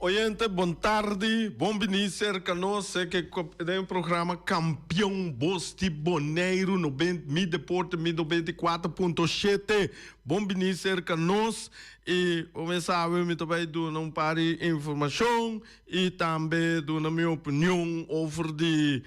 Oyente, bon tardi, bon bini serka nos e den programa Kampion Bos di Boneiru noben Mi Deporte Mi 94.7. Bon bini serka nos i bo sabe mi ta bai duna un par di informashon i tambe duna mi opinion over di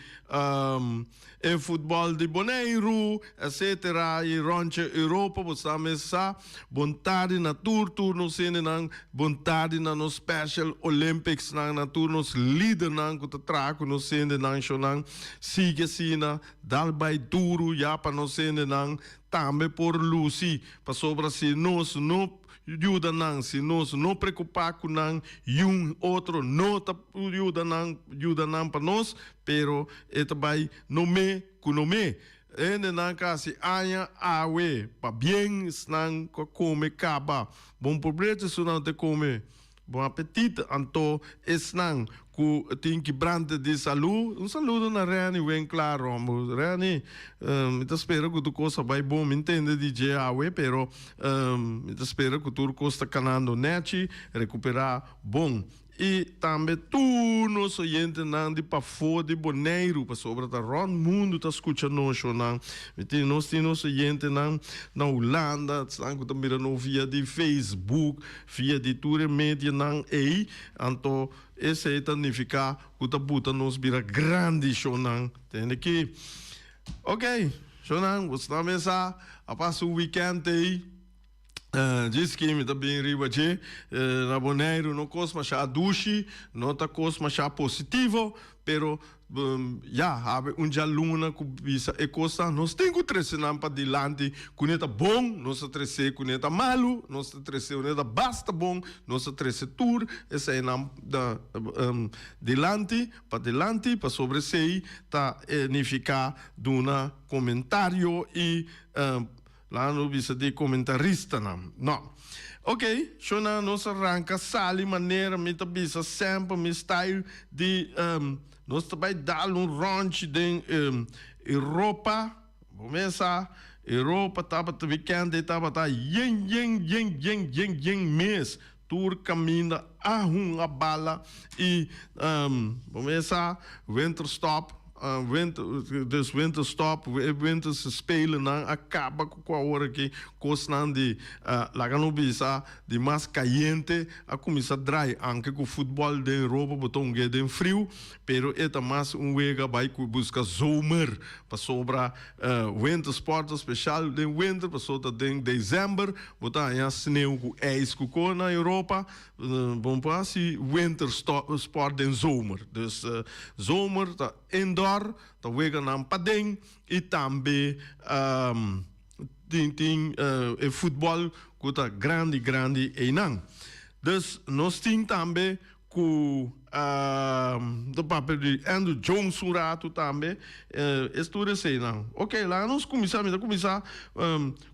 e futbòl di Boneiru etcetera i ròntje Europa bo sa mes sa. Bon tardi na tur tur nos hendenan, bon tardi na nos Special Olympics nan, na tur nos lidernan ku ta traha ku nos hendenan shownan. Sigui asina, dal bai duru ya pa nos hendenan tambe por lusi, pasobra si nos no yuda nan, si nos no preokupá ku nan, yun otro no ta yuda nan, yuda nan pa nos, pero e ta bai no me ku no me. Hendenan kasi aña awe pabien esnan ku a kome kaba. Bon probecho esunnan te kome. Bon apetit anto esnan ku tin kibrante di salu. Un saludo na Renny Winklaar Rombo. Renny, mi ta spera ku tur kos a bai bon. Mi ntende di dje awe pero mi ta spera ku tur kos ta kanando nechi, rekuperá bon. I tambe tur nos oyentenan di pafó di Boneiru, pasobra ta rònt mundu ta skucha nos shownan. Mi tin nos tin nos oyentenan na Hulanda, esnan ku ta mira nos via di Facebook, via di tur e medianan ei. Anto esei ta nifiká ku ta buta nos bira grandi shownan. Tende ki? Oké, shownan, boso ta mesa a pasa un wikènt ei. Djis ki mi ta bin riba dje, na Boneiru no kos masha dushi, no ta kos masha positivo, pero ya, habe un djaluna ku bisa e kosnan, nos tin ku trese nan padilanti, ku ne ta bon, nos ta trese, ku ne ta malu, nos ta trese, ku ne ta basta bon, nos ta trese tur eseinan dilanti, padilanti, pasobra esei ta nifiká duna komentario i. Laga nos bisa di komentaristanan. No. Ok, shona nos a ranka sali manera mi ta bisa semper mi style di nos ta bai dal un ròntji den Europa. Bo mes sa Europa tabata weekend ei tabata yen yen yen yen yen yen mes. Tur kaminda a hunga bala i bo mes sa winterstop winter dus winterstop e winterse spelennan a kaba ku ku awor aki kosnan di laga no bisa di mas kayente a kuminsá drai anke ku futbòl den Europa bo ta hung'é den friu pero e ta mas un wega bai ku buska zomer pasobra wintersport ta speshal den winter pasobra ta den december Bo ta haña sneu ku ijs ku ko na Europa. Bo no por hasi winter sport den zomer. Dus zomer ta indoor, ta wega nan paden i tambe tin tin e futbòl ku ta grandi grandi einan. Dus nos tin tambe Ku ta papia di Andrew Jones un ratu tambe. Es tur eseinan. Ok, laga nos kuminsá. Mi ta kuminsá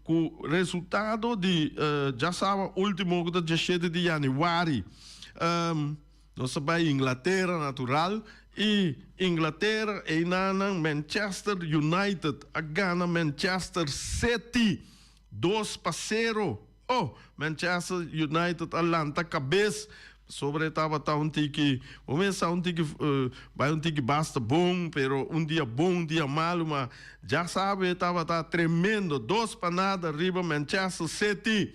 ku resultado di djasawa último ku ta diashete di yanüari. Nos ta bai Inglatera natural i Inglatera einanan Manchester United a gana Manchester City 2-0. Oh, Manchester United a lanta kabes pasobra e tabata un tiki, bo mester sa un tiki bai un tiki basta bon, pero un dia bon, un dia malu, ma dja sabe e tabata tremendo. 2-0 riba Manchester City.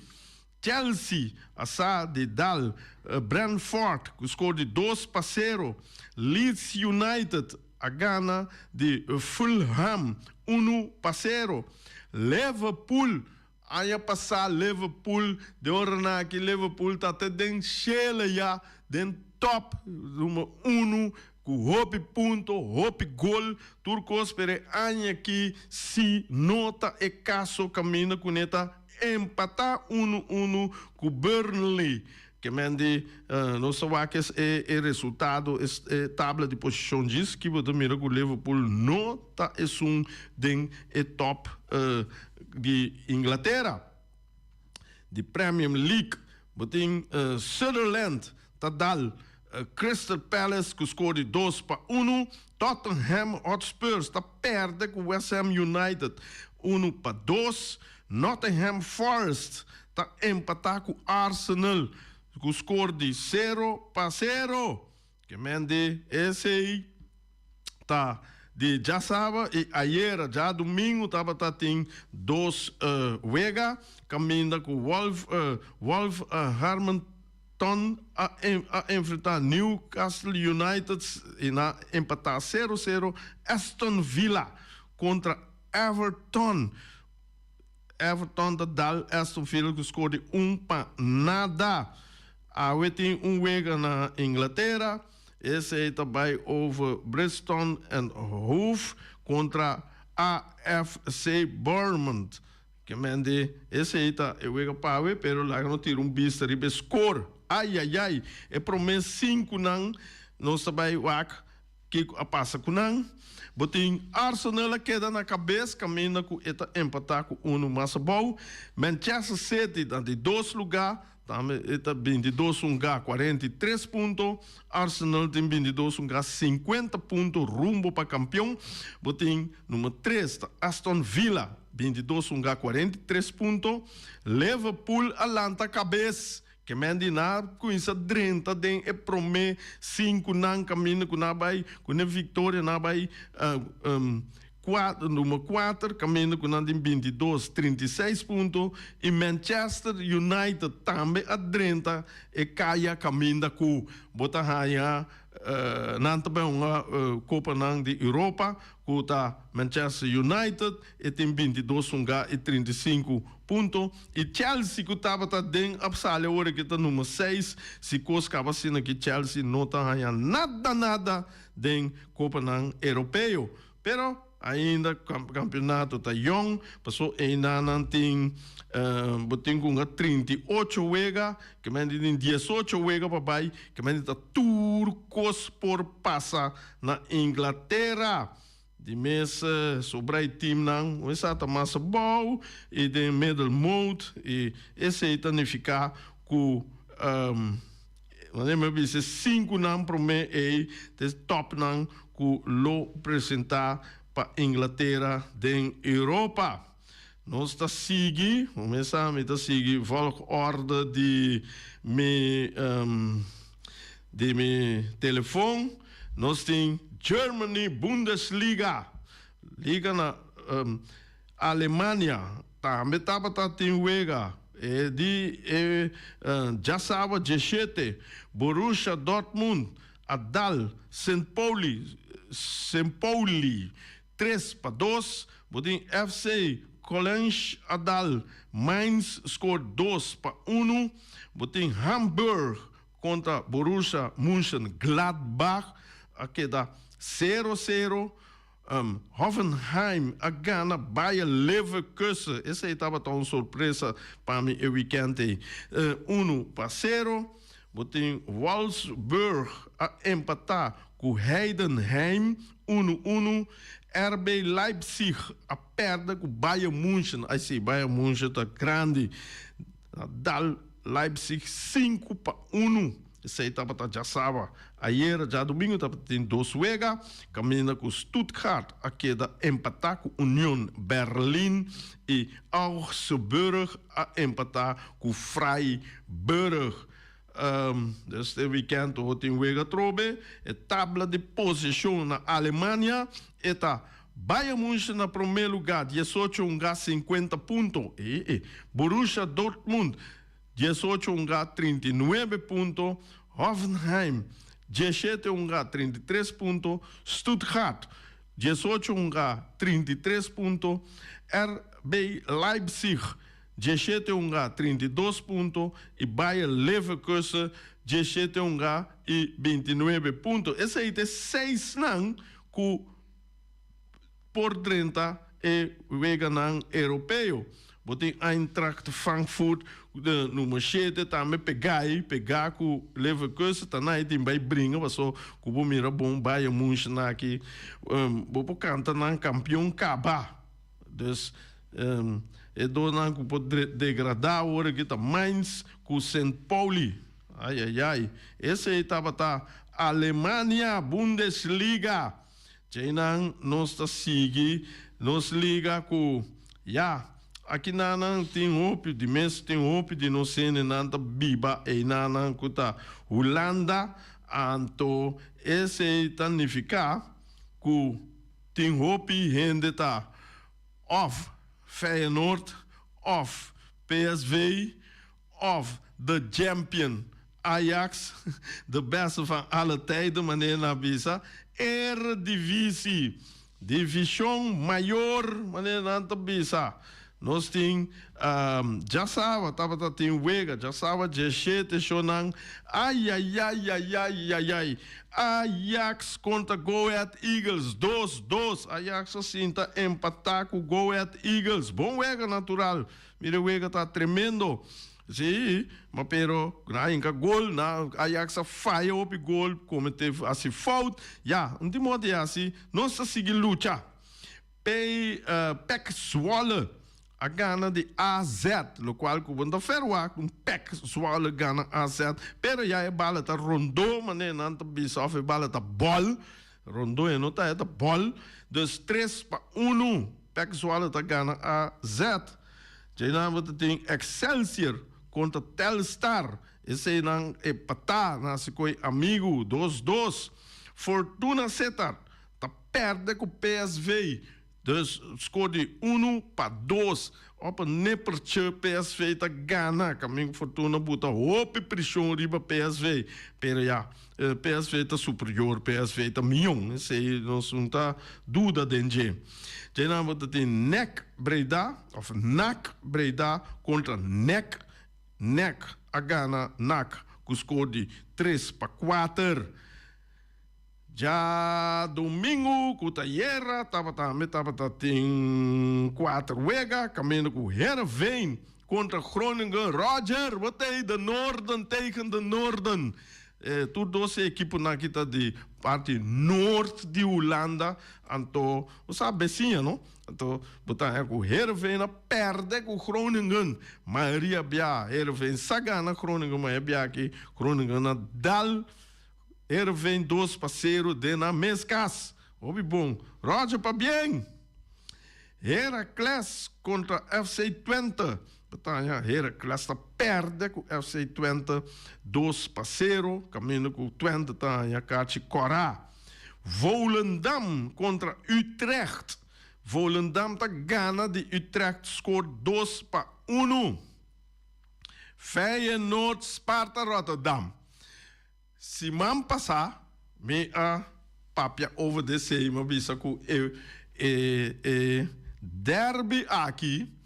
Chelsea a sa di dal Brentford ku skor di 2-0. Leeds United a gana di Fulham 1-0. Liverpool Aña pasá Liverpool den ora nan aki Liverpool ta te den shele ya den top number uno ku hopi punto hopi gol tur kos pero e aña aki si no ta e kaso kaminda ku ne ta empatá uno uno ku Burnley Ke men di nos ta wak es e e resultado es e tabla di posishon djis ki bo ta mira ku Liverpool no ta esun den e top di Inglatera. Di Premium League bo tin Sunderland ta dal Crystal Palace ku skor di 2-1, Tottenham Hotspurs ta perde ku West Ham United 1-2, Nottingham Forest ta empatá ku Arsenal. ku skor di 0-0. Ke men di esei ta di djasaba i ayera djadumingu tabata tin dos wega kaminda ku Wolf Wolverhampton a a enfrentá Newcastle United i nan a empatá 0-0. Aston Villa kontra Everton. Everton ta dal Aston Villa ku skor di 1-0. Awe tin un wega na Inglatera, esei ta bai over Bristol and Hove kontra AFC Bournemouth. Ke men di esei ta e wega pa awe, pero laga no tira un bista riba e skor. Ayayay, e promé sinkunan nos ta bai wak. Kiko a pasa ku nan? Bo tin Arsenal a keda na kabes kaminda ku e ta empatá ku unu mas abou. Manchester City ta di dos lugá, tambe e ta 22 hungá 43 punto. Arsenal tin 22 hungá 50 punto rumbo pa kampion. Bo tin number tres ta Aston Villa 22 hungá 43 punto. Liverpool a lanta kabes. Ke men di nan a kuminsá drenta den e promé sinkunan kaminda ku nan a bai ku ne viktoria nan a bai number kuater kaminda ku nan tin 22 36 punto i Manchester United tambe a drenta e kaya kaminda ku bo ta haña nan ta bai hunga kopanan di Europa ku ta Manchester United e tin 22 hungá i 35 punto i Chelsea ku tabata den a sali awor aki ta number seis si kos kaba asina ki Chelsea no ta haña nada nada den kopanan europeo pero ainda kampeonato ta yong paso einan nan tin bo tin ku hunga 38 wega ke men di tin 18 wega pa bai ke men di ta tur kos por pasa na Inglatera. Di mes sobra e teamnan wesa ta mas abou i den middelmoot i esei ta nifiká ku manera mi a bisa e sinkunan promé ei ta e tòpnan ku lo presentá pa Inglatera den Europa. Nos ta sigui, kuminsá mi ta sigui volgorde di mi di mi telefon. Nos tin Germany Bundesliga, liga na Alemania tambe tabata tin wega e di e djasaba 17 Borussia Dortmund a dal Sint Pauli Sint Pauli 3-2, bo tin FC Köln a dal Mainz score 2-1, bo tin Hamburg kontra Borussia Mönchengladbach a keda 0-0, Hoffenheim a gana Bayer Leverkusen, esei tabata un sorpresa pa mi e wikènt ei, 1-0, bo tin Wolfsburg a empatá ku Heidenheim 1-1, RB Leipzig a pèrdè ku Bayern München, ai si, Bayern München ta grandi, a dal Leipzig 5-1, esei tabata djasaba. Ayera djadumingu tabata tin dos wega, kaminda ku Stuttgart a keda empatá ku Union Berlin i Augsburg a empatá ku Freiburg. Dus e weekend lo tin wega atrobe. E tabla di posishon na Alemania e ta Bayern München na promé lugá 18 hungá 50 punto. Borussia Dortmund 18 hungá 39 punto. Hoffenheim 17 hungá 33 punto. Stuttgart 18 hungá 33 punto. RB Leipzig 17 hungá 32 punto i Bayer Leverkusen 17 hungá i 29 punto. Esei ta e seisnan ku por drenta e weganan europeo. Bo tin Eintracht Frankfurt number shete tambe pegá ei, pegá ku Leverkusen ta nan ei tin bai bringa paso ku bo mira bon Bayern München aki bo por kanta nan kampion kaba. Dus e dosnan ku por degradá awor aki ta Mainz ku Sint Pauli. Ai ai ai. Esei tabata Alemania Bundesliga. Djeinan nos ta sigui nos liga ku ya. Aki nan tin hopi di mes tin hopi di nos hendenan ta biba eynan ku ta Hulanda, anto esey ta nifiká ku tin hopi hende ta òf Feyenoord òf PSV òf the champion Ajax, de beste van alle tijden manera nan a bisa, Eredivisie, divishon mayor manera nan ta bisa. Nos tin djasawa tabata tin wega, djasawa djeshete shownan, ayayayayayayay, Ajax kontra Go Ahead Eagles dos dos, Ajax a sinta empatá ku Go Ahead Eagles, bon wega natural, mira e wega ta tremendo. Sí, ma pero nan a hinka gol, nan Ajax a faya hopi gol, comete hasi fout. Ya, un tin modo di hasi, nos ta sigui lucha. P PEC Zwolle a gana di AZ, locual cu bo no ta ferwagt un PEC Zwolle gana AZ, pero ya e bala ta rondó manera nan ta bisa of e bala ta bol, rondó e no ta, e ta bol, dus 3-1 PEC Zwolle ta gana AZ. Djeinan bo ta tin Excelsior kontra Telstar. Eseinan e patá na hasi koe amigu, dos dos. Fortuna Sittard ta pèrdè ku PSV, dus skor di 1-2. Op e nippertje PSV ta gana, kaminda ku Fortuna buta hopi preshon riba PSV. Pero ya, PSV ta superior, PSV ta mion, esei nos no ta duda den dje. Dje nan bo ta tin Nek Breda of Nak Breda kontra Nek. Nek a gana Nak ku skor di 3-4. Djadumingu ku ta yera tabata mi tabata tin kuater wega kaminda ku Heerenveen kontra Groningen. Roger, bo ta de Noorden tegen de Noorden. Tur dos e ekiponan aki ta di parti noord di Hulanda, anto bo sa besiña no, anto bo ta haña ku Heerenveen a pèrdè ku Groningen, mayoria bia Heerenveen sa gana Groningen, ma e bia aki Groningen a dal Heerenveen 2-0 den nan mes kas, hopi bon, Roger pabien! Heracles kontra FC Twente. Bataña Heracles ta pèrdè ku FC Twente 2-0, kaminda ku Twente ta haña kachi kòrá. Volendam kontra Utrecht. Volendam ta gana di Utrecht skor 2-1. Feyenoord Sparta Rotterdam. Siman pasá mi a papia over di esei, mi a bisa ku e e e derby aki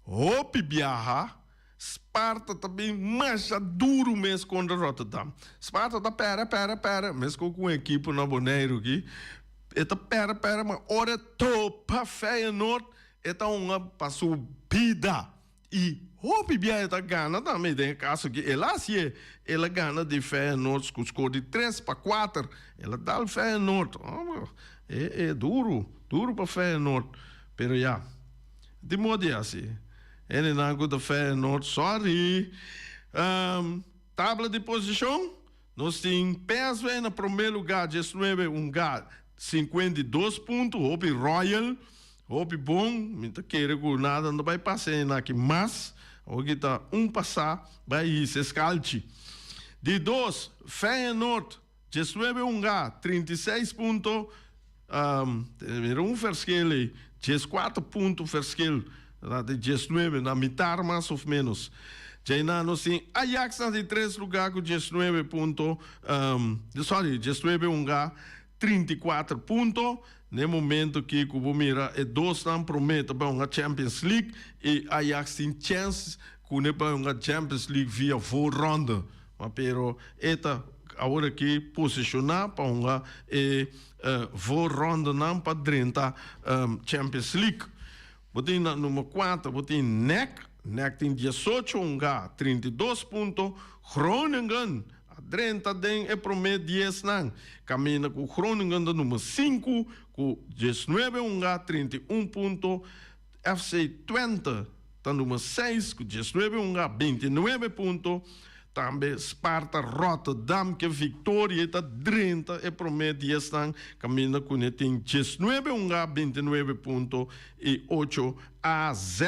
hopi biaha Sparta ta bin masha duru mes kontra Rotterdam. Sparta ta pèrdè pèrdè pèrdè meskos ku un ekipo na Boneiru aki e ta pèrdè pèrdè ma ora e topa Feyenoord e ta hunga pa su bida. I hopi bia e ta gana tambe, den e kaso aki el a hasié, el a gana di Feyenoord ku skor di 3-4, el a dal Feyenoord, e e duru, duru pa Feyenoord, pero ya, di modo di hasi, hendenan ku ta Feyenoord, sorry. Tabla di posishon, nos tin PSV na promé lugá, 19 hunga, 52 punto, hopi royal. Hopi bon, mi ta kere ku nada no ta bai pasa e aki mas, awor ki ta un pasá bai hisa e skalchi. Di dos, Feyenoord, 19 hunga, 36 punto, mira un verschil ei, 14 punto verschil, na di 19, na mitar mas of menos. Djainan nos tin Ajax na di tres lugá ku 19 punto, sorry, 19 hunga, 34 punto. N'e momento ki ku bo mira e dosnan promé ta bai hunga Champions League i Ajax tin chèns ku ne bai hunga Champions League via voorronde. Ma pero e ta awor aki posishoná pa hunga e voorrondenan pa drenta Champions League. Bo tin na number kuater bo tin NEC, NEC tin 18 hunga, 32 punto. Groningen a drenta den e promé diesnan, kaminda ku Groningen ta number sinku ku 19 hunga, 31 punto. FC Twente ta number seis ku 19 hunga, 29 punto. Tambe Sparta Rotterdam ke viktoria i ta drenta e promé diesnan kaminda ku ne tin 19 hunga, 29 punto i ocho AZ.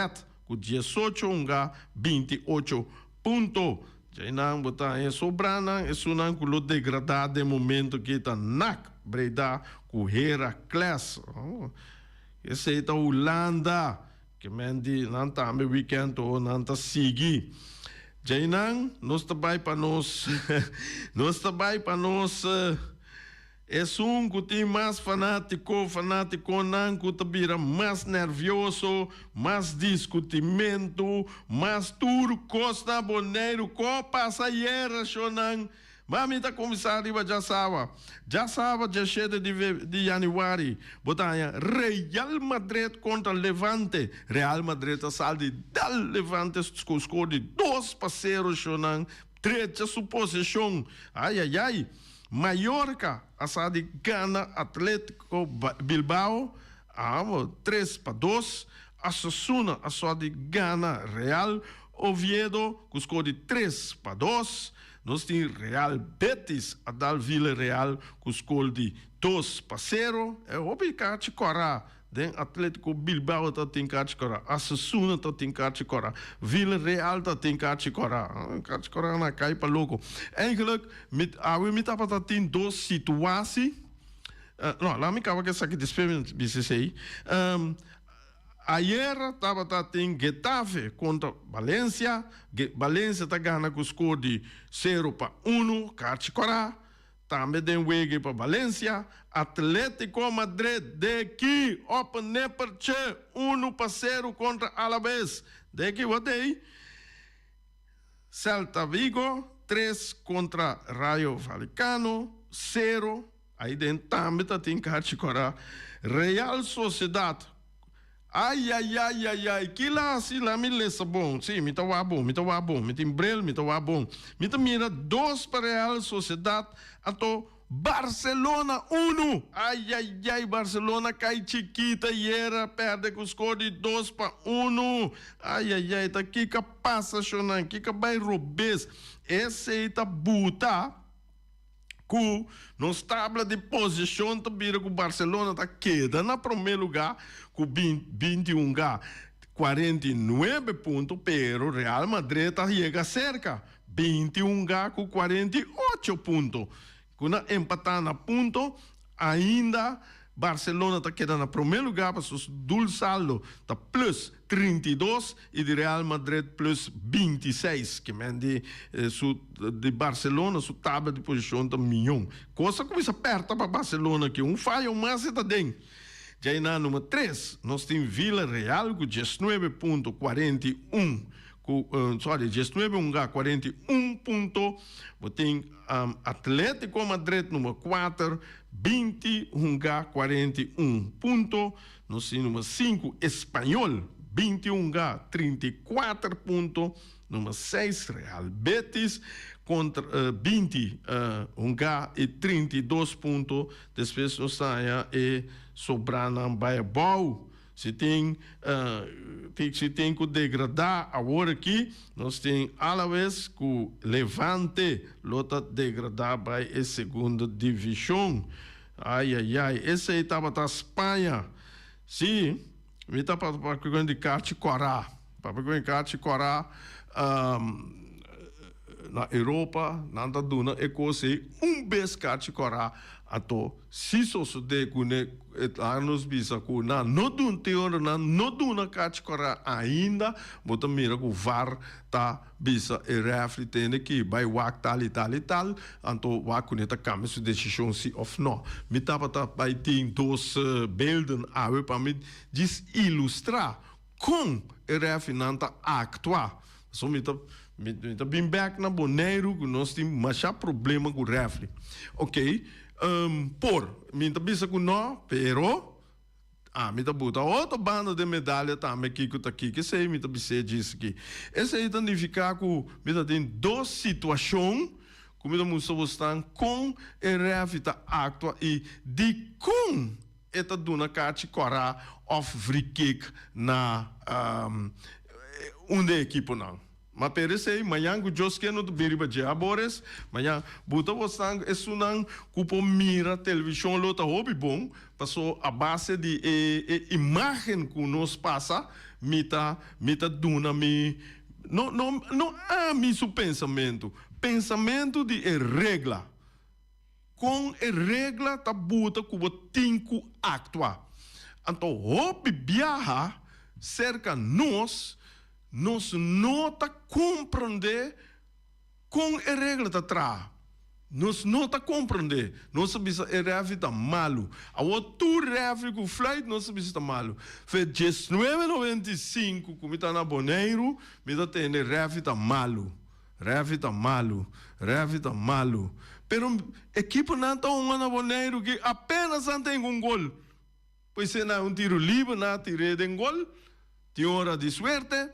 ku 18 hunga 28 punto. Djainan bo ta haña sobranan esunnan ku lo degradá den momento ki ta NAC Breda ku Heracles. Esei ta Hulanda. Ke men di nan tambe weekend o nan ta sigui. Djainan nos ta bai pa nos nos ta bai pa nos Esun ku tin mas fanátiko, fanátikonan ku ta bira mas nèrvioso, mas diskutimentu, mas tur kos na Boneiru. Ko pasa ayera, shonnan? Ma mi ta kuminsá riba djasawa. Djasawa 17 di di yanüari, bo ta haña Real Madrid kontra Levante. Real Madrid ta sal di dal Levante ku skor di 2-0, shonnan. Drecha su poseshon. Ayayay! Mallorca a sa di gana Atletico Bilbao amo 3-2. Osasuna a sa di gana Real Oviedo ku skor di 3-2. Nos tin Real Betis a dal Villarreal ku skor di 2-0. E hopi kachi kòrá. Den Atletico Bilbao ta tin kachi kòrá, Osasuna ta tin kachi kòrá, Villarreal ta tin kachi kòrá. Kachi kòrá na kai pa loko. Eigenlijk mi awe mi tabata tin dos situatie. No, laat mi kaba ku esaki despues mi bisa esei. Ayer tabata tin Getafe kontra Valencia. Valencia ta gana ku skor di 0-1, kachi kòrá. Tambe den wege pa Valencia, Atletico Madrid de ki op nippertje 1-0 kontra Alaves. De ki wat ei? Celta Vigo 3 kontra Rayo Vallecano 0. Ai den tambe ta tin kachi kora. Real Sociedad. Ayayayayay, kila hasi la mi lesa bon. Sí, mi ta wak bon, mi ta wak bon. Mi tin bril, mi ta wak bon. Mi ta mira dos pa Real Sociedad, anto Barcelona unu! Ayayay, Barcelona kai chikita yera, perde ku skor di 2-1. Ayayay, ta kiko a pasa shonnan, kiko a bai robes? Esei ta buta. Ku nos tabla di posishon ta bira ku Barcelona ta keda na promé lugá ku 21 ga 49 punto, pero Real Madrid ta yega serka, 21 ga ku 48 punto. Ku nan empatá na punto, ainda Barcelona ta keda na promé lugá pa su dul saldo ta plus 32 i di Real Madrid plus 26. Ke men di su di Barcelona su tabla di posishon ta mion. Kos a kuminsá pèrta pa Barcelona ki un fayo mas e ta den. Djai na number tres nos tin Villarreal ku 19 punto 41 ku sorry 19 hunga 41 punto. Bo tin Atletico Madrid number kuater 20 hunga 41 punto. Nos tin number sinku Espanyol 20 hunga 34 punto. Number seis Real Betis kontra 20 hunga i 32 punto. Despues nos ta haña e sobranan bai abou. Si tin si tin ku degradá awor aki, nos tin Alaves ku Levante lo ta degradá bai e segunda divishon. Ayayay, esei tabata Spaña. Sí, mi ta papia ku di karchi kòrá. Papia ku karchi kòrá na Europa nan ta duna e kos ei un bes karchi kòrá, anto Si sosodé ku ne laga nos bisa ku nan no dun te ora nan no duna kachi kòrá ainda, bo ta mira ku var ta bisa e rèfri tende ki bai wak tal i tal i tal, anto wak ku ne ta kambia su desishon si òf nò. Mi tabata bai tin dos beelden awe pa mi djis ilustrá kon e rèfrinan ta aktua. Pasobra mi ta mi ta bin bèk na Boneiru ku nos tin masha problema ku rèfri. Oké, por, mi ta bisa ku nò, pero ami ta buta otro banda den medalia tambe kiko ta kiko. Esei mi ta bis'é djis aki. Esei ta nifiká ku mi ta tin dos situashon ku mi ta mustra bosnan kon e rèfri ta aktua i dikon E ta duna kachi kòrá òf frikik na un di e ekiponan. Ma pero esei, mañan ku Dios ke no ta bin riba dje abores, mañan bo ta bosnan esunnan ku por mira televishon lo ta hopi bon, paso a base di e imágen ku nos pasa. mi ta mi ta duna mi no no no ami su pensamentu, pensamentu di e regla. Kon e regla ta buta ku bo tin ku aktua. Anto hopi biaha serka nos, nos no ta komprondé kon e regla ta traha. Nos no ta komprondé. Nos ta bisa e rèfri ta malu. Awor tur rèfri ku fluit nos ta bisa ta malu. Fe diesnuebe 95 ku mi ta na Boneiru mi ta tende rèfri ta malu. Rèfri ta malu, rèfri ta malu. Pero ekiponan ta hunga na Boneiru ki apenas nan tenga un gol. Pues e na un tiro liber nan a tir'é den gol. Tin ora di suerte,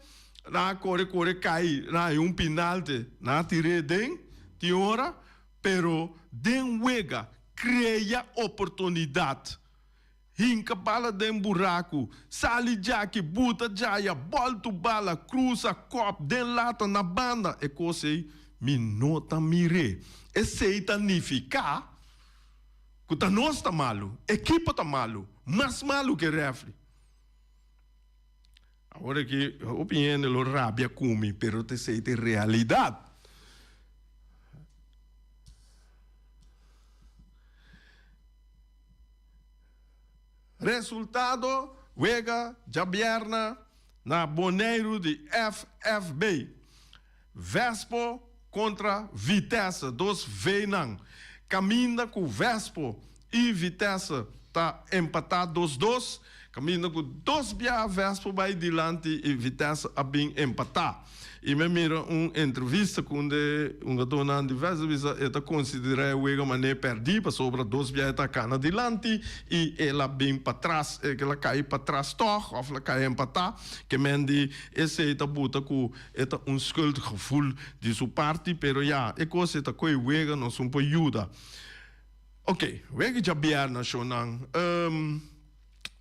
nan a kore kore kai, nan a haña un pinalte, nan a tir'é den. Tin ora, pero den wega krea oportunidat. Hinka bala den buraku, sali djaki, buta djaya, bòltu bala, krusa, kòp, den lata, na banda. E kos ei mi no ta mir'é. Esei ta nifiká ku ta nos ta malu, ekipo ta malu, mas malu ku e rèfri. Awor aki hopi hende lo rabia ku mi, pero ta esei ta e realidat. Resultado wega djabièrnè na Boneiru di FFB. Vespo kontra Vitesse, dos V'nan. Kaminda ku Vespo i Vitesse ta empatá dos dos, kaminda ku dos biaha Vespo bai dilanti i Vitesse a bin empatá. I mi a mira un entrevista ku un de hungadónan di Vespo bisa e ta konsiderá e wega manera pèrdí pasobra dos biaha e ta kana dilanti i el a bin patras, el a kai patras tòg òf el a kai empatá. Ke men di esei ta buta ku e ta un schuldgevoel di su parti, pero ya, e kos e ta koe wega nos un por yuda. Oke, wega djabièrnè shonnan.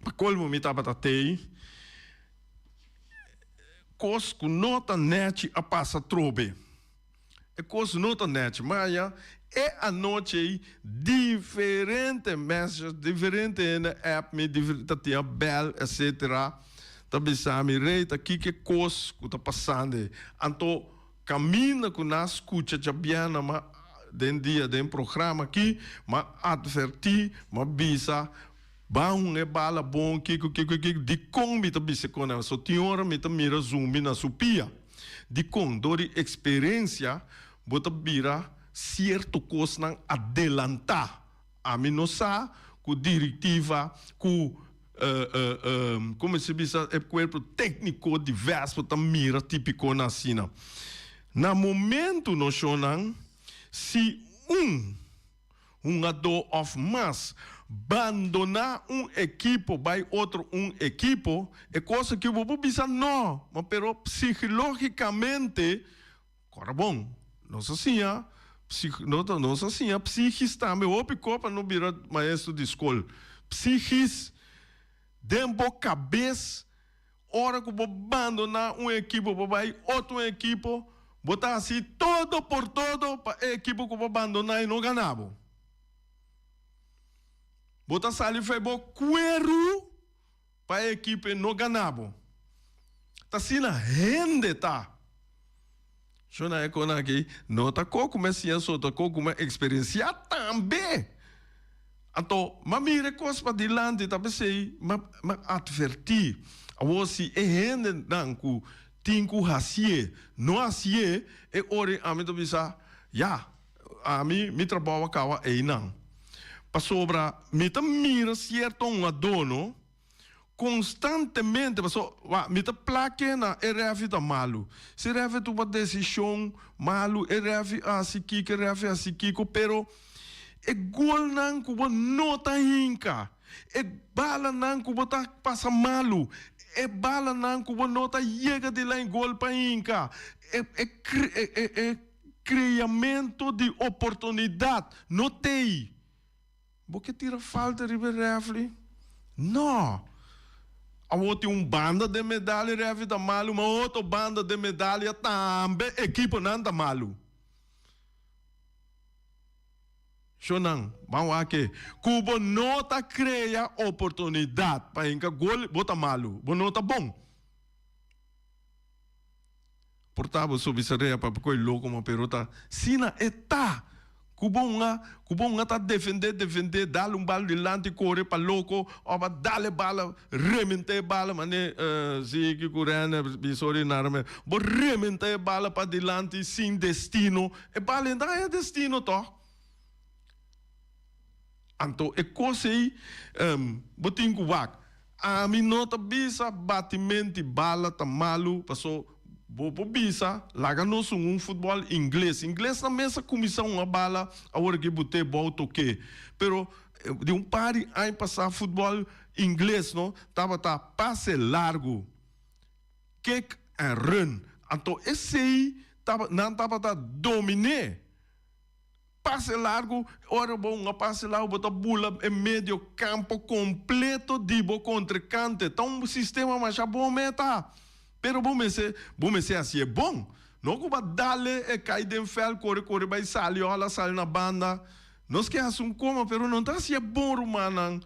Pa kolmo mi tabata tei. Kos ku no ta nèchi a pasa trobe. E kos no ta nèchi. Maya e anochi ei diferente messages, diferente hende app mi, ta tin a bèl etcetera ta bisa mi, Rey ta kiko e kos ku ta pasando ei. Anto kaminda ku nan a skucha djabièrnè ma den dia den programa aki, m'a atvertí, m'a bisa. Ban hunga e bala bon, kiko, kiko, kiko. Dikon mi ta bisa kon nan? So tin ora mi ta mira zumbi na su pia. Dikon? Dor di eksperensia bo ta bira sierto kosnan adelantá. Ami no sa ku direktiva, ku komo se bisa e kuerpo tékniko di Vespa ta mira tipikonan asina. Na momentu no shonnan si un. Hungadó òf mas bandoná un ekipo bai otro un ekipo, e kos aki bo por bisa nò, ma pero psikológikamente, kòrda bon, nos a siña nos a siña psígis tambe, hopi kos pa no bira maestro di skol, psígis den bo kabes. Ora ku bo bandoná un ekipo pa bai otro ekipo, bo ta hasi todo por todo pa e ekipo ku bo bandoná e no gana bo. Bo ta sali for bo kueru pa e ekipo e no gana bo. Ta asina hende ta. Shona e kona aki no ta ko ku mi a siña so, ta ko ku mi a eksperensiá tambe. Anto m'a mira e kos padilanti ta p'esei m'a m'a atvertí. Awor si e hendenan ku tin ku hasié no hasié, e ora ei ami ta bisa, ya, ami mi trabou a kaba einan. Pasobra mi ta mira sierto un adono. Konstantemente, paso wak mi ta plake na e refi ta malu. Si refi tuma desishon malu, e refi a hasi kiko, e refi a hasi kiko, pero e golnan ku bo no ta hinka, e balanan ku bo ta pasa malu, e balanan ku bo no ta yega di lei gol pa hinka, e e e e kreamentu di oportunidat no t'ei. Bo ke tira falta riba e refri? No! Awor tin un banda den medalia refri ta malu, ma otro banda den medalia tambe ekiponan ta malu. Shonnan, ban wak ke ku bo no ta krea oportunidat pa hinka gol, bo ta malu, bo no ta bon. Por ta bo so bisa rea papia koe loko ma pero ta sina e ta ku bo un ku bo un ta defende defende dal un bal dilanti kore pa loko of a dal e bala rementa e bala mane Ziki ku Rene bisa ora nara me bo rementa e bala pa dilanti sin destino e bala e ta haña destino tog anto e kos ei bo tin ku wak. Ami no ta bisa batimenti bala ta malu paso bo por bisa laga nos un un futbol ingles. Inglesnan mes a cuminsa hunga bala awor aki bute bou toke. Pero di un par di aña pasa futbol ingles no tabata pase largo, kick and run. Anto esey nan tabata domine. Pase largu, ora bo hunga pase largu bo ta bula e medio kampo kompleto di bo kontrinkante. Ta un sistema masha bon meta, pero bo mester bo mester hasié bon. No ku bo a dale e kai den vèlt kore kore bai sali òla sali na banda. Nos ke hasi un koma pero no ta hasié bon rumannan.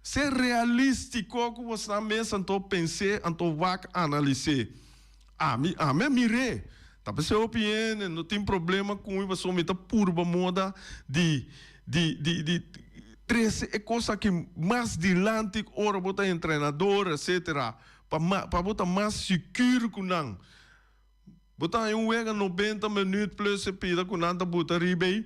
Ser realístiko ku bosnan mes anto pens'é anto wak analis'é. Ami, ami a mir'é. Ta p'esei hopi hende no tin problema ku mi pasobra mi ta purba moda di, di, di, di trese e kos aki mas dilanti ora bo ta entrenador etcetera pa ma, pa bo ta mas sikur ku nan. Bo ta haña un wega nobenta minüt plus e pida ku nan ta buta riba ei.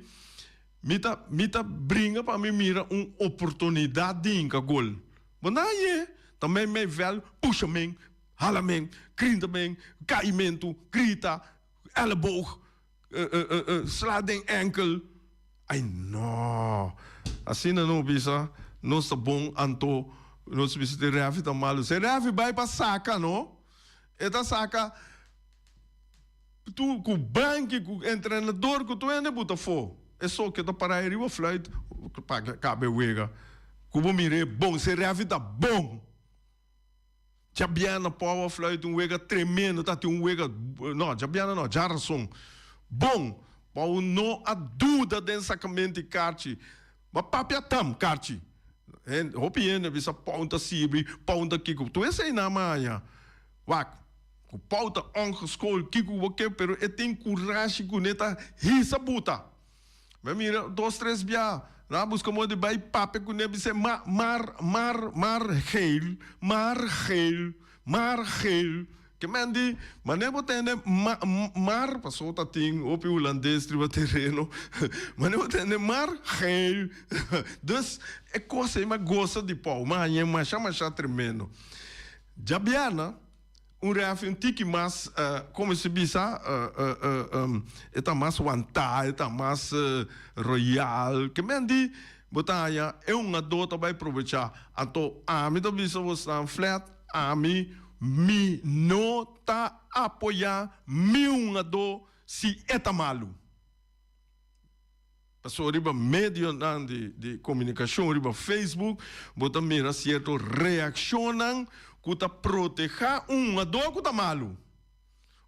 Mi ta, mi ta bringa pa mi mira un oportunidat di hinka gol. Bo no hañ'é. Ta meimei vèl pusha men. Hala men, grinta men, kaimentu, grita, elleboog, sla den enkel. Ai no! Asina no bisa nos ta bon anto nos bisa di refi ta malu. Si refi bai pa saka no, e ta saka tur ku banki, ku entrenador, ku tur hende buta afó. E so ke ta para ei riba fluit pa kabe wega. Ku bo mira e bon, si refi ta bon. Djabièrnè Power fluit un wega tremendo ta tin un wega no djabièrnè no djarason bon Power no a duda den sakamento di karchi ma papia tam karchi hopi hende a bisa Power ta sirbi Power ta kiko tur esei nan a haña wak ku Power ta ongeschoold kiko bo ke pero e tin kurashi kuné ta hisa buta. Mi a mira dos tres bia, nan a buska moda di bai papia kuné bis'é ma mar mar mar geel, mar geel, mar geel. Ke men di, manera bo tende ma mar, pasobra ta tin hopi hulandes riba tereno, manera bo tende mar geel. Dus e kos ei mi a gosa di Paul, mi a hañ'é masha masha tremendo. Djabièrnè. Un ref un tiki mas, como se bisa, e ta mas wantá, e ta mas royal. Ke men di bo ta haña e hungadó ta bai probechá. Anto ami ta bisa bosnan flat, ami mi no ta apoyá mi hungadó si e ta malu. Pasobra riba medionan di komunikashon, riba Facebook, bo ta mira sierto reakshonnan ku ta protehá un hungadó ku ta malu.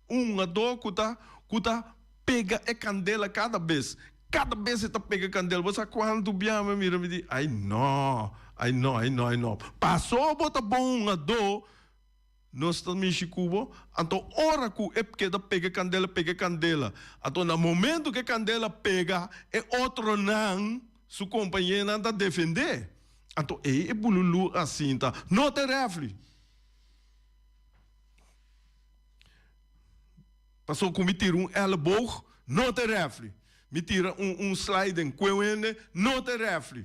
Un hungadó ku ta ku ta pega e kandela kada bes. Kada bes e ta pega e kandela. Bo sa kuantu bia mi a mira mi di, ai no, ai no, ai no, ai no. Pasobra bo ta bon hungadó. Nos ta mishi ku bo. Anto ora ku e keda pega e kandela, pega e kandela. Anto na momento ku e kandela pega, e otronan, su kompañenan ta defendé. Anto ei e bululú a sinta. No ta e rèfri. Pasobra ku mi tira un èleboog, no ta e rèfri. Mi tira un un sliding ku e hende, no ta e rèfri.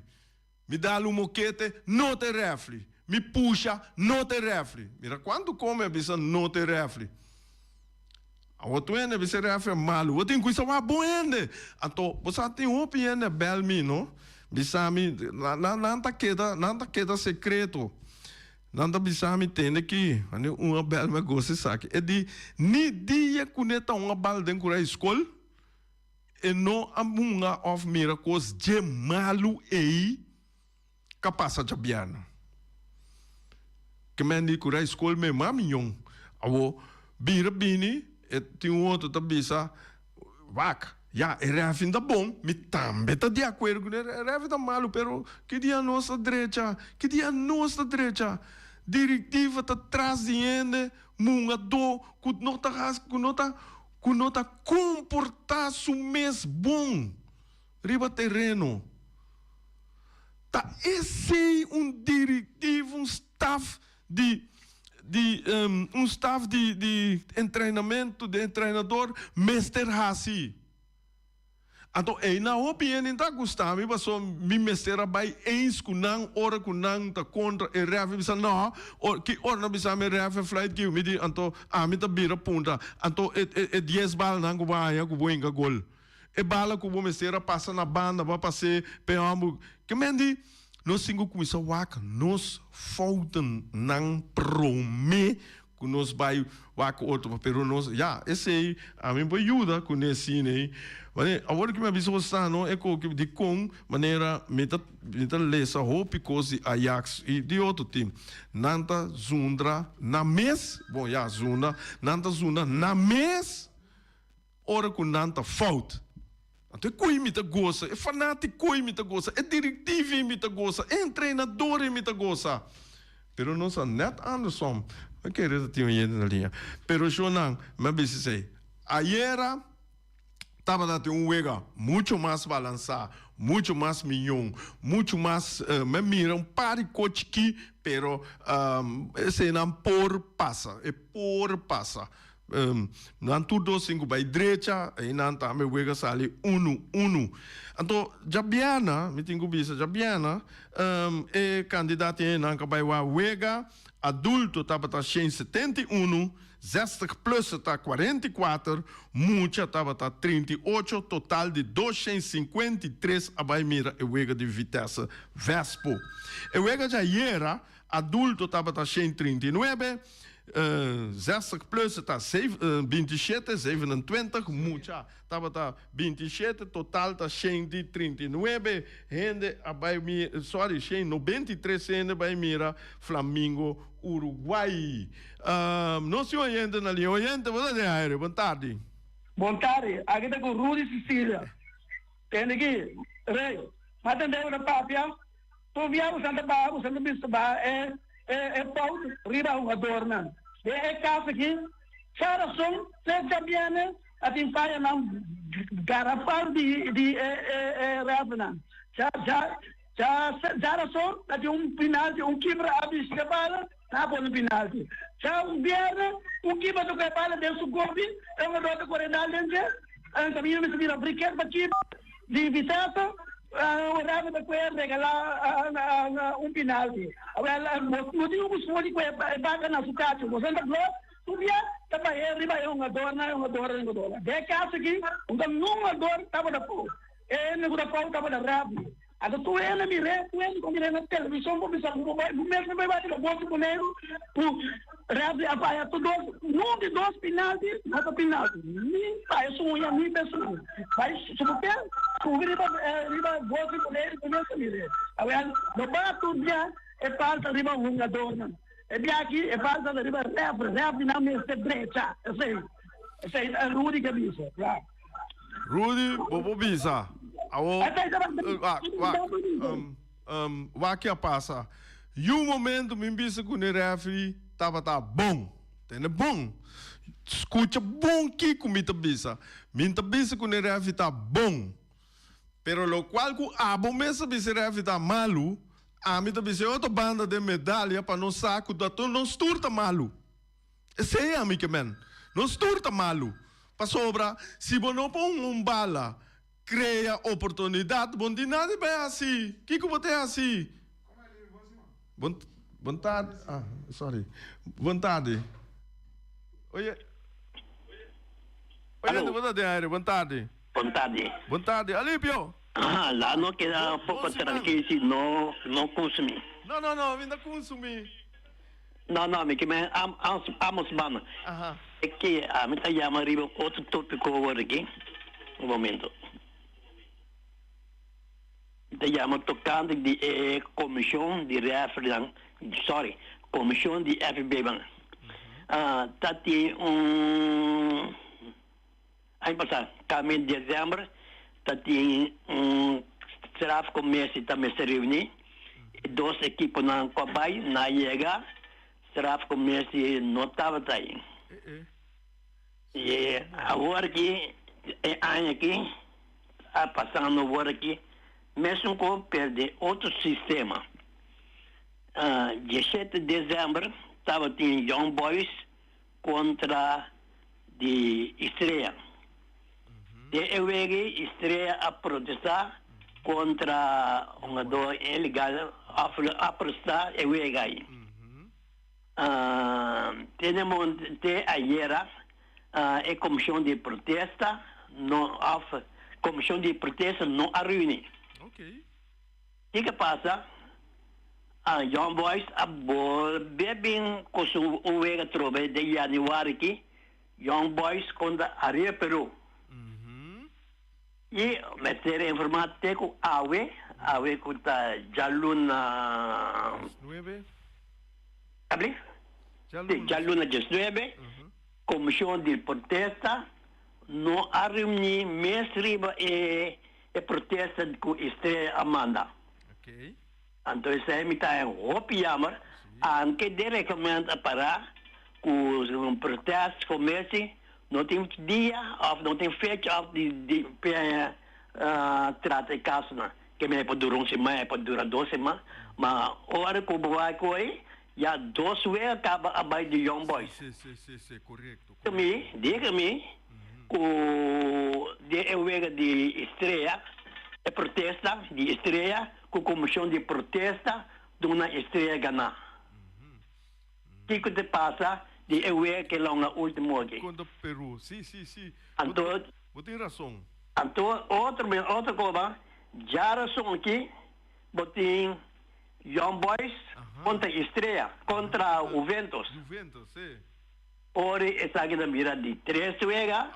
Mi dal un mokete, no ta e refri. Mi pusha, no ta e refri. Mira kuantu kome a bisa no ta e refri. Awor tur hende a bisa e refri a malu. Bo tin kuisa wak bon hende. Anto bo sa tin hopi hende a bel mi no. Bisa mi, nan ta keda, nan ta keda sekreto. Nan ta bisa mi tende ki, wanneer un a bel mi a gosa esaki. E di, ni dia ku ne ta un a bal den kura di skol. E no a hunga of mira cos dje malu ei ka pasa djabièrnè. Ke men di ku rai skol me mami ñon. Awo bira bini e tin un otro ta bisa, Wak, ya e rèfin ta bon, mi tambe ta di akuerdo ku e rèfin ta malu, pero ki dia nos ta drecha? Ki dia nos ta drecha? Direktiva ta tras di hende hungadó ku no ta hasi ku no ta ku no ta komportá su mes bon riba tereno. Ta esei un direktiva, un staf di di un staf di di entrenamentu di entrenador mester hasi. Anto einan hopi hende ta gusta mi pasobra mi mester a bai eens ku nan ora ku nan ta kontra e ref. Mi bisa no, ki ora nan bisa mi e ref e fluit kiu? Mi di anto ami ta bira punta. Anto e e dies balanan ku bo a haña ku bo hinka gol. E bala ku bo mester a pasa na banda bo a pas'é p'e hòmber. Ke men di nos tin ku kuminsá wak nos foutennan promé ku nos bai wak otro. Pero nos, ya, esei ami por yuda ku n'e ei. Manera, awor ku mi a bisa bo sa no e koki dikon manera mi ta mi ta lesa hopi kos di Ajax i di otro tim. Nan ta zundra nan mes, bon ya zunda, nan ta zunda nan mes. Ora ku nan ta fout. Anto e kui mi ta gosa, e fanatikoe mi ta gosa, e direktivi mi ta gosa, e entrenador mi ta gosa. Pero nos a net andersom. Mi kere ta tin un hende na liña. Pero shownan, mi a bisa esei. Ayera tabata tin un wega mucho mas balansá, mucho mas miyon, mucho mas, mi a mira un par di kos chikí, pero eseinan por pasa, e por pasa. Nan tur dos tin ku bai drecha, ei nan tambe wega sali unu unu. Anto djabièrnè, mi tin ku bisa djabièrnè, e kandidat einan ka bai wak wega, adulto tabata 171, zestig plus ta 44, mucha tabata 38, total di 253 a bai mira e wega di Vitesse Vespo. E wega djayera, adulto tabata 139, Zestig plus ta 27, 27, mucha tabata 27, total ta 139 hende a bai mira, sorry, 193 hende bai mira Flamingo Uruguay. Nos tin oyente na liña. Oyente, bo ta den aire. Bon tardi. Bon tardi, aki ta ku Rudy Cecilia. Tende aki, Rey, m'a tende bo ta papia. Tur bia boso ta baha, boso ta bisa baha e e fout riba hugadornan. Den e kas aki, Sarason te djabièrnè a tin fayanan garafal di di e e e rèfnan. Dja dja dja djarason a tin un pinalti, un kiper a bishita e bala, nan a pone pinalti. Dja un bièrnè un kiper a toka e bala den su gopi, e hugador ta kore dal den dje, kaminda mester bira friket pa kiper di Vitesse. Un rato ta kue regalá un pinalti. Awel, bo no tin un kustumber di kue e baka na su kachu. Bo senta blòf tur dia ta bah'é riba e hungadornan, e hungadornan, e hungadornan. Den e kaso aki, un ta nun hungador tabata pou. E hende ku ta pou tabata Rafi. Anto tur hende mir'é, tur hende ku a mir'é na televishon por bisa ku bo bai, bo mes no bai bati na bos di Boneiru ku Rafi a faya tur dos, nun di dos pinalti no ta pinalti. Ni pa esun ya ni pa esun. Bai subi subi riba riba bos di Boneiru ku mes ta mir'é. Awel, no ba tur bia e falta riba hungadornan. E bia aki e falta ta riba refri, refrinan mester drecha. Esei, esei ta Rudy ke bisa, ya. Rudy, bo por bisa. Awor, wak, wak, um, wak ke a pasa. Yu momento mi bisa ku ne refri tabata bon. Tende bon. Skucha bon kiko mi ta bisa. Mi ta bisa ku ne refri ta bon. Pero lokual ku abo mes a bisa e refri ta malu, ami ta bisa e otro banda den medalia pa nos sa ku ta tur nos tur ta malu. Esei ami ke men. Nos tur ta malu. Pasobra si bo no pon un bala krea oportunidat, bo no tin nada di bai hasi. Kiko bo ta hasi? Bon bon tardi. Ah, sorry. Bon tardi. Oye. Oye, Aló. bo ta den aire. Bon tardi. Bon tardi. Bon tardi. Alipio. Ah, la no keda Bon, bon poco siman. tranquil si no no consumi. No, no, no, mi ta consumi. No, no, mi ke men am, am, amos banda. Aha. E ke ami ta yama riba otro topico awor aki. Un momento. Ta yama tocante di e comision di referee sorry, comision di FB man. Ta tin un aña pasa, cami december, ta tin un strafcommissie ta mester reuni, e dos equiponan cu a bay, nan a yega. Strafcommissie no tabata ei. I awor aki, e aña aki, a pasando awor aki, mesun ku perde otro sistema. Diesshete desèmber tabatin Young Boys kontra di Estrella. Den e wega Estrella a protestá kontra hungadó ilegal òf a protestá e wega ei. Te den te ayera e komishon di protesta no òf komishon di protesta no a reuni. Kiko pasa? Young Boys a bolbe bin ku su un wega trobe den yanüari aki, Young Boys kontra Arriba Peru. I mester informá te ku awe, awe ku ta djaluna. Diesnuebe. Abli? Djaluna. Si, djaluna diesnuebe, Komishon di Protesta no a reuní mes riba e e protesta ku Estrella a manda. Anto esei mi ta haña hopi jammer, anke den reglement a pará ku un protest commissie no tin dia òf no tin fecha òf di di trata e kasonan. Ke mi por dura un siman, e por dura dos siman, ma ora ku bo bai koe ya dos wega kaba a bai di Young Boys. Si, si, si, si, korekto. Mi, diga mi ku den e wega di Estrella, e protesta di Estrella ku komishon di protesta duna Estrella ganá. Kiko ta pasa di e wega ke longa ultimo aki? Kontra Peru, si, si, si. Anto. Bo tin rason. Anto otro otro koba, djarason aki bo tin Young Boys kontra Estrella, kontra Juventus. Juventus, si. Ora esaki ta bira di tres wega,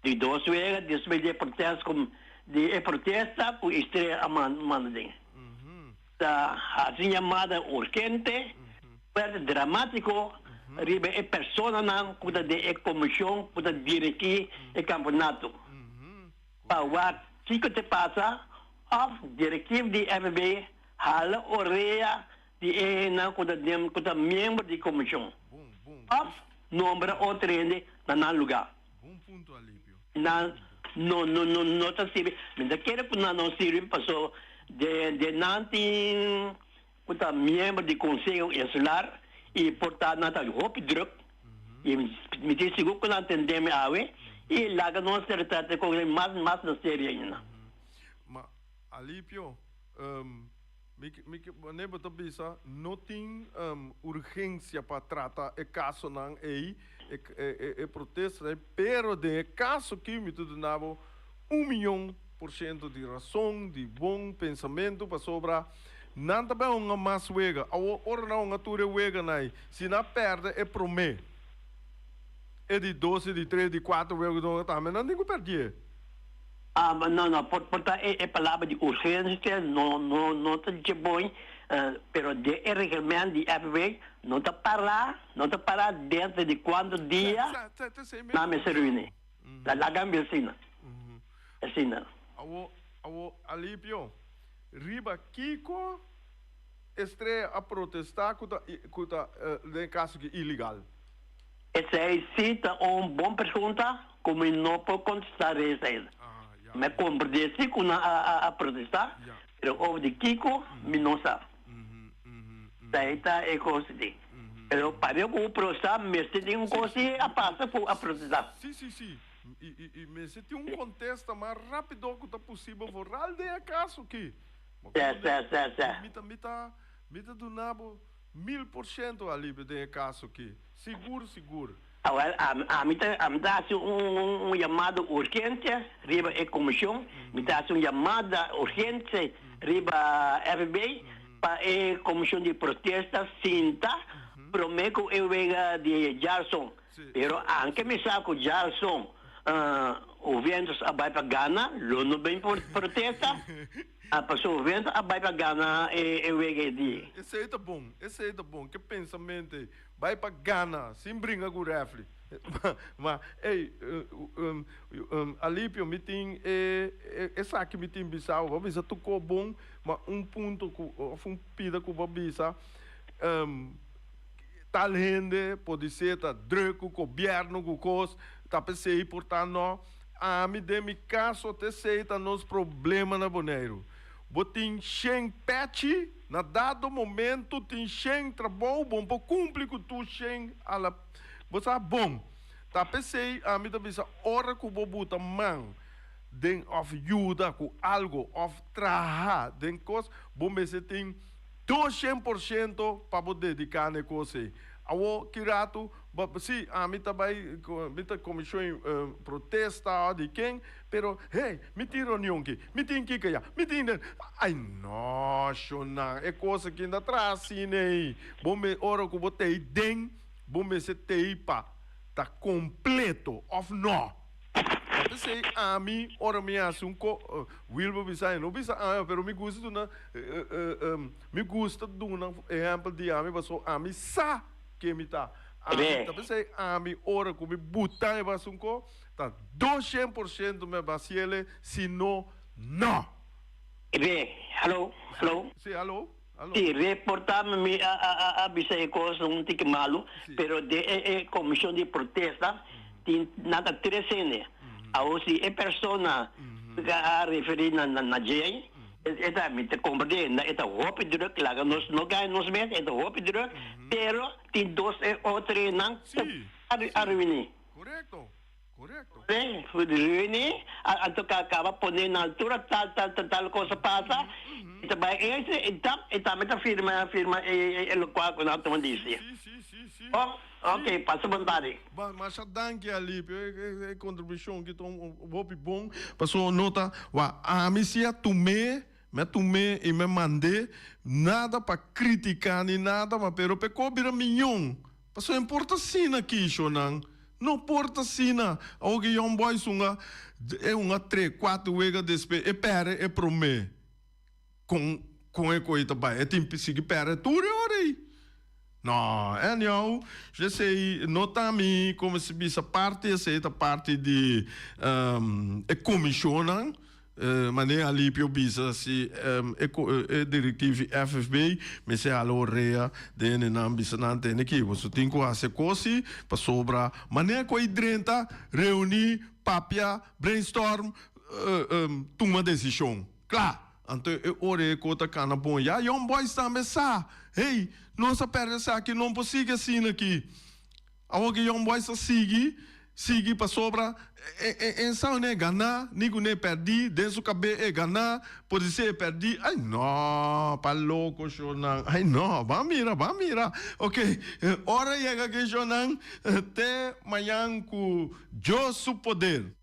di dos wega despues di e protest ku di e protesta ku Estrella a manda den. Ta hasi yamada urgente, fuerte, dramátiko riba e personanan ku ta den e komishon ku ta dirigí e kampeonato pa wak kiko ta pasa òf direktiv di FB hala orea Di e hendenan ku ta den ku ta miembro di komishon òf nombra otro hende na nan lugá. Nan no no no no ta sirbi. Mi ta kere ku nan no sirbi paso den den nan tin ku ta miembro di konseho insular i por ta nan ta hopi drùk i mi tin sigur ku nan tende mi awe i laga nos trata e kos mas mas na serio ainda. Ma Alipio, Mi mi ke manera bo ta bisa no tin urgencia pa trata e casonan ey, e e e protestanan ey, pero den e caso aki mi ta duna bo un miyon por ciento di razon, di bon pensamento, pasobra nan ta bay hunga mas wega. Awor ora nan hunga tur e weganan ey, si nan perde e prome, e di dos, e di tres, e di cuatro wega ku nan hunga tambe nan tin ku perdié. Ah, no, no, por, por ta e, e palabra di urgencia no, no, no ta dje bon, pero den e reglement di FB no ta para, no ta para dentro di cuanto dia Sa, sa, ta esei nan mesmo mester bisa. reuni. La laga mi asina, asina. Awo, awo, Alipio, riba kiko Estrella a protesta ku ta, ku ta den e kaso aki ilegal? Esei si ta un bon pregunta ku mi no por kontestá rees ainda. Mi a komprendé si ku nan a protestá, pero over di kiko mi no sa. Esei ta e kos di. Pero pabia ku protestá mester tin un kos si a pasa ku a protestá. Sí, sí, sí. I mester tin un kontesta mas rápido ku ta posibel vooral den e kaso aki. Mi ta, mi ta, mi ta duna bo 1000% alivio den e kaso aki. Sigur, sigur. Awel, ami ta ami ta hasi un un yamada urgente riba e komishon, mi ta hasi un yamada urgente riba FB pa e komishon di protesta sinta promé ku e wega di djarson. Pero anke mi sa ku djarson Juventus a bai pa gana, lo no bin protesta. A paso vento a bai pa gana e wega e di. Esey ta bon, esey ta bon, ke pensament ey, bai pa gana sin bringa ku refri. Ma ey, Alipio mi tin e esaki mi tin bisa bo, bo a bisa tuko bon, ma un punto ku of un pida ku bo a bisa, Tal hende podisé ta druk ku gobièrnu ku kos, ta p'esei por ta no. Ami den mi kaso t'esei ta nos problema na Boneiru. Bo tin shen pèchi, na dado momento tin shen trabou, bo no por kumpli ku tur shen ala. Bo sa bon. Ta p'esei ami ta bisa ora ku bo buta man den òf yuda ku algu òf traha den kos, bo mester tin 200% pa bo dediká na e kos ei. Awor ki ratu bo, si, ami ta bai, mi ta komishon protesta òf di ken, pero hey, mi tin reunion ki, mi tin kiko ya, mi tin den, ai no, shonnan, e kos aki no ta traha asina ei. Bo me, ora ku bo ta ei den, bo mester ta ei pa ta kompleto òf no. Ta p'esei ami ora mi hasi un ko, Wilber bisa e no bisa ami pero mi gusta duna mi gusta duna ehèmpel di ami pasobra ami sa ke mi ta. Ami ta p'esei ami ora ku mi buta e basa un ko ta 200% mi a basiele si no, no. Re, Hallo, hallo. Si, hallo. Si, reporta mi a bisa e cos un tiki malu, pero den e comision di protesta tin nan ta tres hende. Awor si e persona a referi na dje, e ta mi ta comprende, e ta hopi druk, laga nos no gana nos mes, e ta hopi druk, pero tin dos otro nan cu a reuni. Corecto. Korekto. Re, reuni, anto ka kaba pone na altura tal tal tal tal cosa pasa, e ta bai ese e tap e tambe ta firma firma e e lokual ku nan tuma disi. Si, si, si, si. Oh, ok, pasa bon tardi. Ba, masha danki Alipio, e e kontribushon ki ta un hopi bon, pasobra no ta, wa ami si a tum'é, mi a tum'é i mi a mand'é, nada pa kritiká ni nada, ma pero p'e bira miñon. Pasobra e por ta asina kishonan, no por ta asina. Awor ki Young Boys hunga e hunga tre, kuater wega despues e perde e prome. Kon kon e koe ta bai? E tin sigui perde tur e ora ei. No, anyhow, esei no ta mi, como se bisa, parti esei ta parti di e comisionnan. Manera Alipio bisa si e directiva di FFB mester hala orea den e nan bisa nan tene ki boso tin cu haci cosi pasobra manera cu ei drenta reuni papia brainstorm tuma decision cla anto e ora e co ta cana bon ya Young Boys tambe sa hey nos a perde esaki no por sigui asina aki. Awor ki Young Boys ta sigui, sigui pasobra e sa ne gana ni ku ne pèrdí, den su kabé e gana, podisé e pèrdí, ai no, pa loko shownan, ai no, ban mira, ban mira. Ok, ora yega aki shownan, te mañan ku Dios su poder.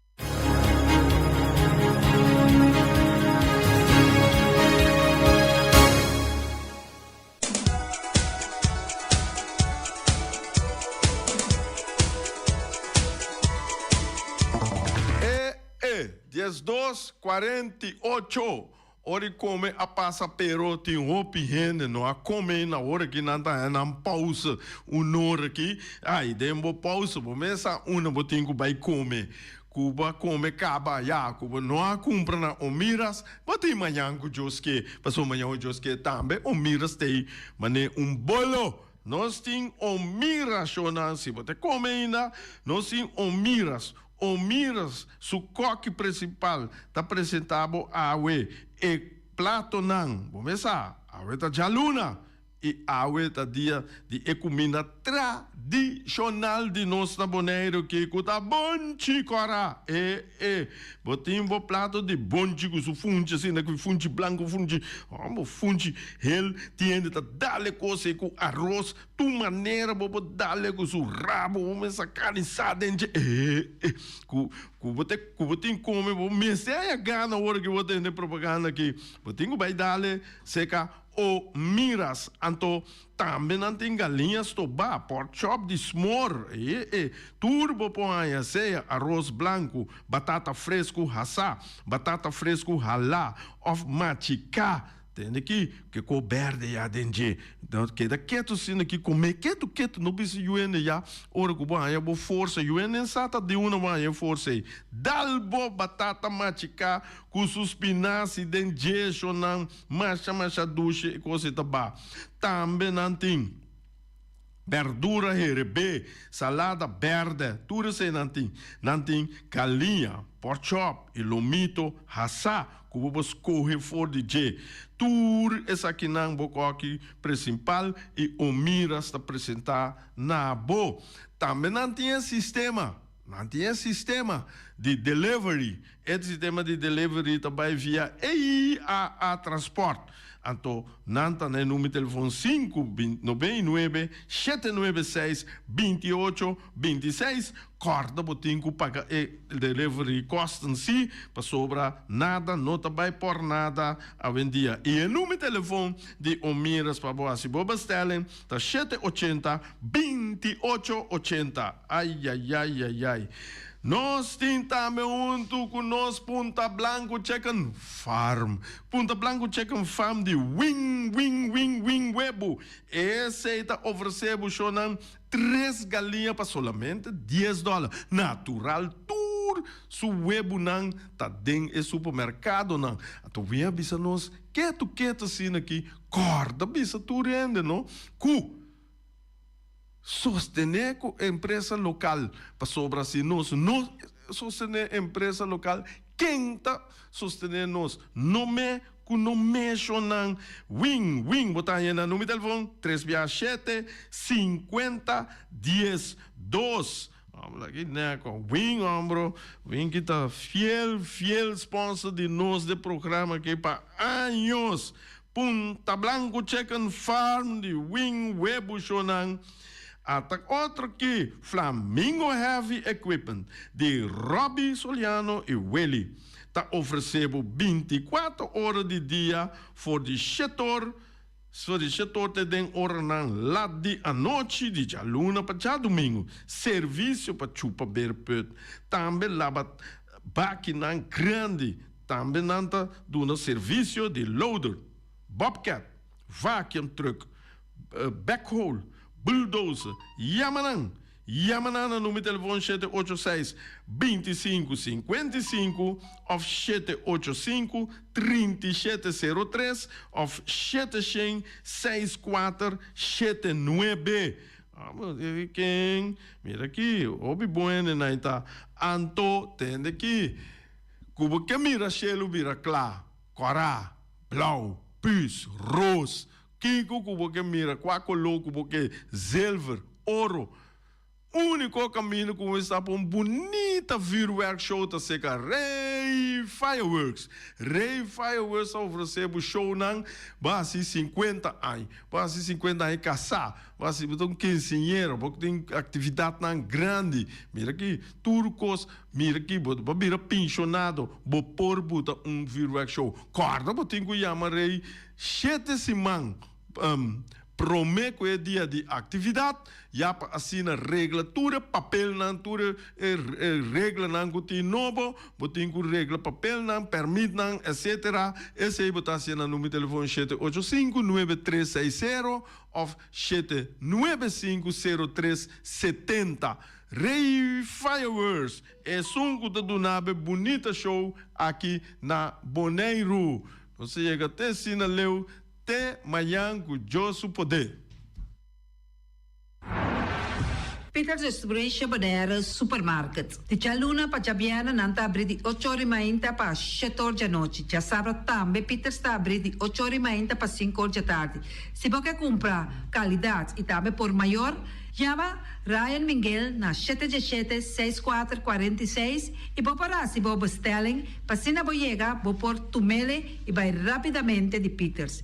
E e 12 48 Ora i kome a pasa pero tin hopi hende no a kome na ora ki nan ta haña nan pausa un ora ki ay den bo pausa bo mes sa unda bo tin ku bai kome ku bo a kome kaba ya ku bo no a kumpra na Omiras bo tin mañan ku Dios ke pasobra mañan ku Dios ke tambe Omiras ta ei mane un bolo nos tin Omiras shownan si bo ta kome ainda nos tin Omiras Omiras su kòki prinsipal ta presentá bo awe e platonan. Bo mes sa, awe ta djaluna i awe ta dia di e kuminda tradishonal di nos na Boneiru ki ku ta bonchi kòrá. E e, bo tin bo plato di bonchi ku su funchi asina, ku funchi blanku, funchi, bo funchi hel tin hende ta dal e kos ei ku aros. Tu manera bo por dale ku su rabo, bo mester saca di sa den dje. Eh, eh, ku, ku bo te, ku bo tin come, bo mester haya gana ora ki bo tende propaganda aki. Bo tin ku bai dale cerca o miras. Anto tambe nan tin galiña stobá, pork chop di smor. Eh, eh, tur bo por haya, sea aros blanku, batata fresku hasá, batata fresku halá of machiká. Tende ki ke ko berde ya den dje. No keda ketu asina ki kome ketu ketu no bisa yu hende ya ora ku bo haña bo forsa yu hende sa ta di una bo haña e forsa ei. Dal bo batata machiká ku su spinasi den dje shonnan masha masha dushi e kos ei ta ba. Tambe nan tin. Berdura herebé, salada bèrdè, tur esei nan tin. Nan tin galiña, pòrchòp i lomito hasá ku bo por skohe for di dje. Tur esakinan bo kòki presimpal i Omiras ta presentá na bo. Tambe nan tin e sistema, nan tin e sistema di delivery. E sistema di delivery ta bai via EIAA Transport. Anto nan ta na e number telefon sinku 99 796 28 26. Kòrda bo tin ku paga e delivery kosten si, pasobra nada no ta bai por nada awendia. I e number telefon di Omiras pa bo hasi bo bestelling ta 780 28 80. Ayayayayay. Nos tin tambe huntu ku nos Punta Blanco Chicken Farm. Punta Blanco Chicken Farm di Wing Wing Wing Wing Webu. Esei ta ofresé bo shownan tres galiña pa solamente dies dòler. Natural tur su webunan ta den e supermerkadonan. Anto win a bisa nos ketu ketu asina aki kòrda bisa tur hende no ku. Sostené ku empresa lokal, pasobra si nos no sostené empresa lokal, ken ta sostené nos? No me ku no meshonan. Win, win, bo ta haña na numero telefon tres bia shete, sinkuenta, dies, dos. Hombre aki neko. Win, hombro. Win ki ta fiel, fiel sponsor di nos de programa aki pa años. Punta Blanco Chicken Farm di Wing Webu Shonan ata otro ki Flamingo Heavy Equipment di Robbie Soliano y Willy ta ofrece bo 24 ora di dia for di shetor for di shetor te den oranan lat di anochi di djaluna pa djadumingu. Servicio pa chupa beerput tambe laba bakinan grandi. Tambe nan ta duna servisio di loader, bobcat, vacuum truck, backhoe, bulldozer. Yama nan! Yama nan na numero telefon 786 25 55 of 785 37 03 of 700 64 79. Amo ken? Mira aki, hopi bon hende nan ta. Anto tende aki. Ku bo ke mira shelu bira kla, kòrá, blou, pus, ros, kiko ku bo ke mira, kua koló ku bo ke, zilver, oro. Úniko kaminda ku bo mester ta pa un bunita vürwèrkshow ta seka Rey Fireworks. Rey Fireworks ta ofresé bo shownan bo hasi sinkuenta aña, bo hasi sinkuenta aña kasá, bo hasi bo ta un kinseñero, bo tin aktividatnan grandi. Mira aki tur kos. Mira ki bo bo bira pensionado, bo por buta un vuurwerk show. Corda bo tin cu yama Rey shete siman prome cu e dia di actividad, ya pa asina regla tur e papelnan, tur e reglanan cu tin nobo, bo tin cu regla papelnan, permitnan, etcetera. Esey bo ta haciendo na numero telefon 785 9360 of 795 0370. Rey Fireworks, esun ku ta duna be bunita show aki na Boneiru. Nos a yega te asina leu te mañan ku Dios su poder. Peter Distribution Bonaire Supermarket. Di djaluna pa djabièrnè nan ta abrí di ocho or i mainta pa shete or djanochi. Djasabra tambe Peters ta abrí di ocho or i mainta pa sinku or djatardi. Si bo ke kumpra kalidat i tambe por mayor, yama Ryan Minguel na shete djeshete seis kuater 46 i bo por hasi bo bestelling pa asina bo yega bo por tumele i bai rapidamente di Peters.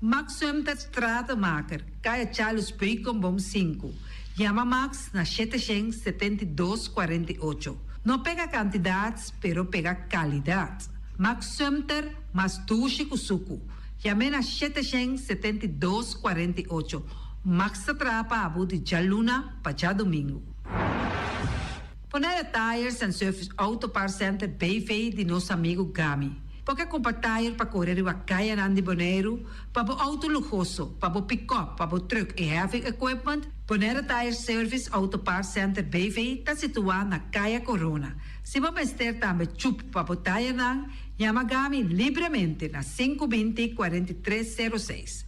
Max Sumter Stratenmaker, Kaya Charles Beukenboom sinku. Yama Max na shete shen 72 48. No pega kantidat pero pega kalidat. Max Sumter mas dushi ku suku. Yam'é na shete shen 72 48. Max ta traha pa bo di djaluna pa djadumingu. Bonaire Tires and Service Auto Parts Center BV di nos amigu Gami. Bo ke kumpra tire pa kore riba kayanan di Boneiru, pa bo auto luhoso, pa bo pikòp, pa bo trùk i heavy equipment? Bonaire Tire Service Auto Parts Center BV ta situá na Kaya Corona. Si bo mester tambe chup pa bo tayernan, yama Gami libremente na 5 20 43 06.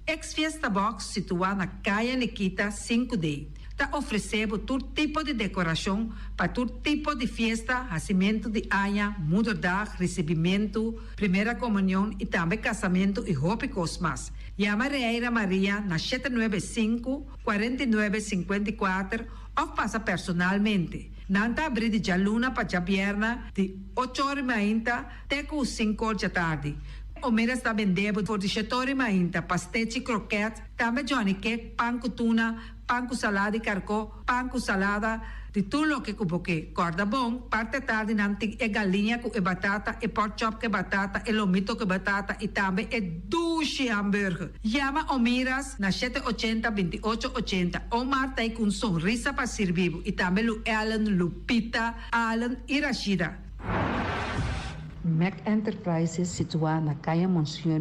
Ex Fiesta Box situá na Kaya Nikita 5D ta ofresé bo tur tipo di dekorashon pa tur tipo di fiesta, hasimentu di aña, moederdag, risibimentu, primera komunion i tambe kasamentu i hopi kos mas. Yama Reira Maria na 795 49 54 òf pasa personalmente. Nan ta habrí di djaluna pa djabièrnè di 8 or mainta te ku 5 or djatardi. Omiras ta bende bo for di 7 or mainta, pastechi, kroket, tambe johnny cake, pan ku tuna, pan ku salada di karkó, pan ku salada, di tur loke ku bo ke. Kòrda bon, parti atardi nan tin e galiña ku e batata, e pork chop ku e batata, e lomito ku e batata i tambe e dushi hamburger. Yama Omiras na 780 28 80. Omar ta ku un sonrisa pa sirbi bo i tambe Lu Ellen, Lupita, Allen i Rashida. Mac Enterprises situá na Kaya Monsignor.